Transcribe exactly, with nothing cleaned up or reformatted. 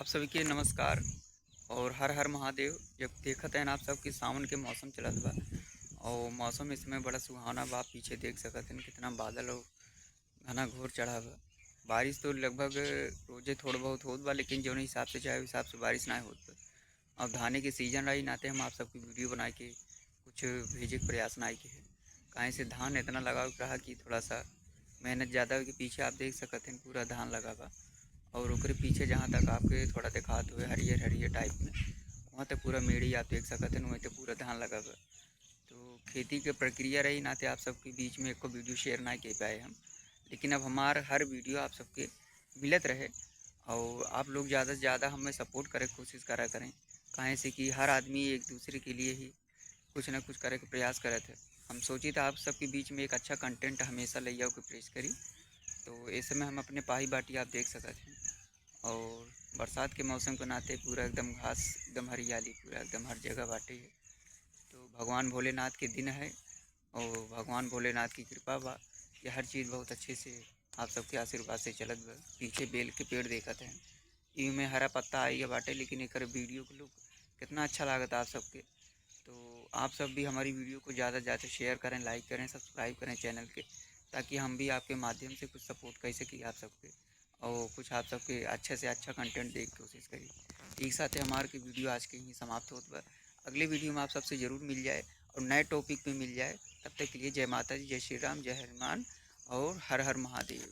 आप सभी के नमस्कार और हर हर महादेव। जब देखत हैं आप सब कि सावन के मौसम चलत बा और मौसम इस समय बड़ा सुहावना बा। पीछे देख सकत हैं कितना बादल और घना घोर चढ़ा बा। बारिश तो लगभग रोजे थोड़ा बहुत होत बा, लेकिन जौन हिसाब से चाहे, हिसाब से बारिश ना होत बा। अब धाने के सीजन रही नाते हम आप सबके वीडियो बनाए के कुछ भेजे के प्रयास ना के है, काहे से धान इतना लगावे के रहा कि थोड़ा सा मेहनत ज़्यादा हो के पीछे आप देख सकत हैं पूरा धान लगा बा। और ओकरे पीछे जहाँ तक आपके थोड़ा दिखात हुए हरियर हरियर टाइप में, वहाँ तक पूरा मेड़ी आप देख सकत हैं, वहीं तक पूरा धान लगा बा। तो खेती के प्रक्रिया रही नाते आप सबके बीच में एको वीडियो शेयर ना कर पाए हम, लेकिन अब हमार हर वीडियो आप सबके मिलत रहे और आप लोग ज़्यादा से ज़्यादा हमें सपोर्ट करे के कोशिश करा करें, काहे से कि हर आदमी एक दूसरे के लिए ही कुछ ना कुछ करे के प्रयास करत है। हम सोची था आप सबके बीच में एक अच्छा कंटेंट हमेशा ले आओ के पेश करी। तो इस समय हम अपने पाही बाटी आप देख सकत हैं और बरसात के मौसम के नाते पूरा एकदम घास, एकदम हरियाली, पूरा एकदम हर जगह बाटे है। तो भगवान भोलेनाथ के दिन है और भगवान भोलेनाथ की कृपा बा कि हर चीज़ बहुत अच्छे से आप सबके आशीर्वाद से चलत बा। पीछे बेल के पेड़ देखत हैं, इमे हरा पत्ता आई बाटे, लेकिन एकर वीडियो के लुक कितना अच्छा लागत आप सबके। तो आप सब भी हमारी वीडियो को ज़्यादा से ज़्यादा शेयर करें, लाइक करें, सब्सक्राइब करें चैनल के, ताकि हम भी आपके माध्यम से कुछ सपोर्ट कर सकी आप सबके और कुछ आप सबके अच्छे से अच्छा कंटेंट देख के कोशिश करी। एक साथ हमार के वीडियो आज के ही समाप्त होत बा। अगले वीडियो में आप सबसे ज़रूर मिल जाए और नए टॉपिक पे मिल जाए। तब तक के लिए जय माता दी, जय श्री राम, जय हनुमान और हर हर महादेव।